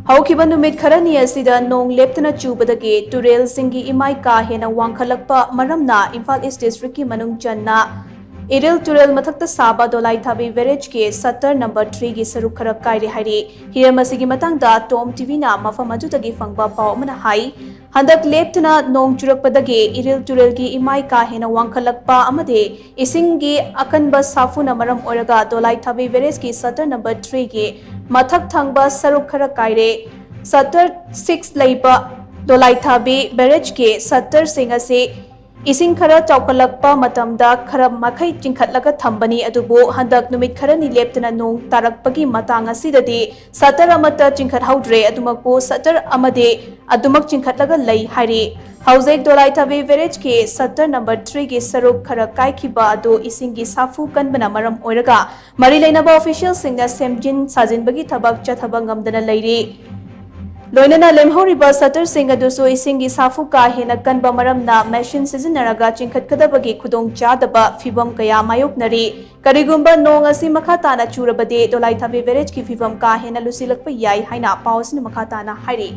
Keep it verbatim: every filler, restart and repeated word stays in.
ꯍꯧꯈꯤꯕ ꯅꯨꯃꯤꯠ ꯈꯔꯅꯤ ꯑꯁꯤꯗ ꯅꯣꯡ ꯂꯦꯞꯇꯅ ꯆꯨꯕꯗꯒꯤ ꯇꯨꯔꯦꯜꯁꯤꯡꯒꯤ ꯏꯃꯥꯏ ꯀꯥ ꯍꯦꯟꯅ ꯋꯥꯡꯈꯠꯂꯛꯄ ꯃꯔꯝꯅ ꯏꯝꯐꯥꯜ ꯏꯁ ꯗꯤꯁꯇ꯭ꯔꯤꯛꯀꯤ ꯃꯅꯨꯡ ꯆꯟꯅ ꯏꯔꯤꯜ ꯇꯨꯔꯦꯜ ꯃꯊꯛꯇ ꯁꯥꯕ ꯗꯣꯂꯥꯏꯊꯥꯕꯤ ꯕꯦꯔꯦꯖꯀꯤ ꯁꯠꯇꯔ ꯅꯝꯕꯔ ꯊ꯭ꯔꯤꯒꯤ ꯁꯔꯨꯛ ꯈꯔ ꯀꯥꯏꯔꯦ ꯍꯥꯏꯔꯤ꯫ ꯍꯤꯔꯝ ꯑꯁꯤꯒꯤ ꯃꯇꯥꯡꯗ ꯇꯣꯝ ꯇꯤꯚꯤꯅ ꯃꯐꯝ ꯑꯗꯨꯗꯒꯤ ꯐꯪꯕ ꯄꯥꯎ ꯑꯃꯅ ꯍꯥꯏ, ꯍꯟꯗꯛ ꯂꯦꯞꯇꯅ ꯅꯣꯡ ꯆꯨꯔꯛꯄꯗꯒꯤ ꯏꯔꯤꯜ ꯇꯨꯔꯦꯜꯒꯤ ꯏꯃꯥꯏ ꯀꯥ ꯍꯦꯟꯅ ꯋꯥꯡꯈꯠꯂꯛꯄ ꯑꯃꯗꯤ ꯏꯁꯤꯡꯒꯤ ꯑꯀꯟꯕ ꯁꯥꯐꯨꯅ ꯃꯔꯝ ꯑꯣꯏꯔꯒ ꯗꯣꯂꯥꯏꯊꯥꯕꯤ ꯕꯦꯔꯦꯖꯀꯤ ꯁꯠꯇꯔ ꯅꯝꯕꯔ ꯊ꯭ꯔꯤꯒꯤ ꯃꯊꯛ ꯊꯪꯕ ꯁꯔꯨꯛ ꯈꯔ ꯀꯥꯏꯔꯦ꯫ ꯁꯠꯇꯔ ꯁꯤꯛꯁ ꯂꯩꯕ ꯗꯣꯂꯥꯏꯊꯥꯕꯤ ꯕꯦꯔꯦꯖꯀꯤ ꯁꯠꯇꯔꯁꯤꯡ ꯑꯁꯤ ꯏꯁꯤꯡ ꯈꯔ ꯆꯥꯎꯈꯠꯂꯛꯄ ꯃꯇꯝꯗ ꯈꯔ ꯃꯈꯩ ꯆꯤꯡꯈꯠꯂꯒ ꯊꯝꯕꯅꯤ, ꯑꯗꯨꯕꯨ ꯍꯟꯗꯛ ꯅꯨꯃꯤꯠ ꯈꯔꯅꯤ ꯂꯦꯞꯇꯅ ꯅꯣꯡ ꯇꯥꯔꯛꯄꯒꯤ ꯃꯇꯥꯡ ꯑꯁꯤꯗꯗꯤ ꯁꯠꯇꯔ ꯑꯃꯠꯇ ꯆꯤꯡꯈꯠꯍꯧꯗ꯭ꯔꯦ꯫ ꯑꯗꯨꯃꯛꯄꯨ ꯁꯠꯇꯔ ꯑꯃꯗꯤ ꯑꯗꯨꯃꯛ ꯆꯤꯡꯈꯠꯂꯒ ꯂꯩ ꯍꯥꯏꯔꯤ꯫ ꯍꯧꯖꯤꯛ ꯗꯣꯂꯥꯏꯊꯥꯕꯤ ꯕꯦꯔꯦꯖꯀꯤ ꯁꯠꯇꯔ ꯅꯝꯕꯔ ꯊ꯭ꯔꯤꯒꯤ ꯁꯔꯨꯛ ꯈꯔ ꯀꯥꯏꯈꯤꯕ ꯑꯗꯨ ꯏꯁꯤꯡꯒꯤ ꯁꯥꯐꯨ ꯀꯟꯕꯅ ꯃꯔꯝ ꯑꯣꯏꯔꯒ ꯃꯔꯤ ꯂꯩꯅꯕ ꯑꯣꯐꯤꯁꯤꯌꯦꯜꯁꯤꯡꯅ ꯁꯦꯝꯖꯤꯟ ꯁꯥꯖꯤꯟꯕꯒꯤ ꯊꯕꯛ ꯆꯠꯊꯕ ꯉꯝꯗꯅ ꯂꯩꯔꯤ꯫ ꯂꯣꯏꯅꯅ ꯂꯦꯝꯍꯧꯔꯤꯕ ꯁꯠꯇꯔꯁꯤꯡ ꯑꯗꯨꯁꯨ ꯏꯁꯤꯡꯒꯤ ꯁꯥꯐꯨ ꯀꯥ ꯍꯦꯟꯅ ꯀꯟꯕ ꯃꯔꯝꯅ ꯃꯦꯁꯤꯟ ꯁꯤꯖꯤꯟꯅꯔꯒ ꯆꯤꯡꯈꯠꯀꯗꯕꯒꯤ ꯈꯨꯗꯣꯡꯆꯥꯗꯕ ꯐꯤꯚꯝ ꯀꯌꯥ ꯃꯥꯌꯣꯛꯅꯔꯤ꯫ ꯀꯔꯤꯒꯨꯝꯕ ꯅꯣꯡ ꯑꯁꯤ ꯃꯈꯥ ꯇꯥꯅ ꯆꯨꯔꯕꯗꯤ ꯗꯣꯂꯥꯏꯊꯥꯕꯤ ꯕꯦꯔꯦꯖꯀꯤ ꯐꯤꯚꯝ ꯀꯥ ꯍꯦꯟꯅ ꯂꯨꯁꯤꯜꯂꯛꯄ ꯌꯥꯏ ꯍꯥꯏꯅ ꯄꯥꯎ ꯑꯁꯤꯅ ꯃꯈꯥ ꯇꯥꯅ ꯍꯥꯏꯔꯤ꯫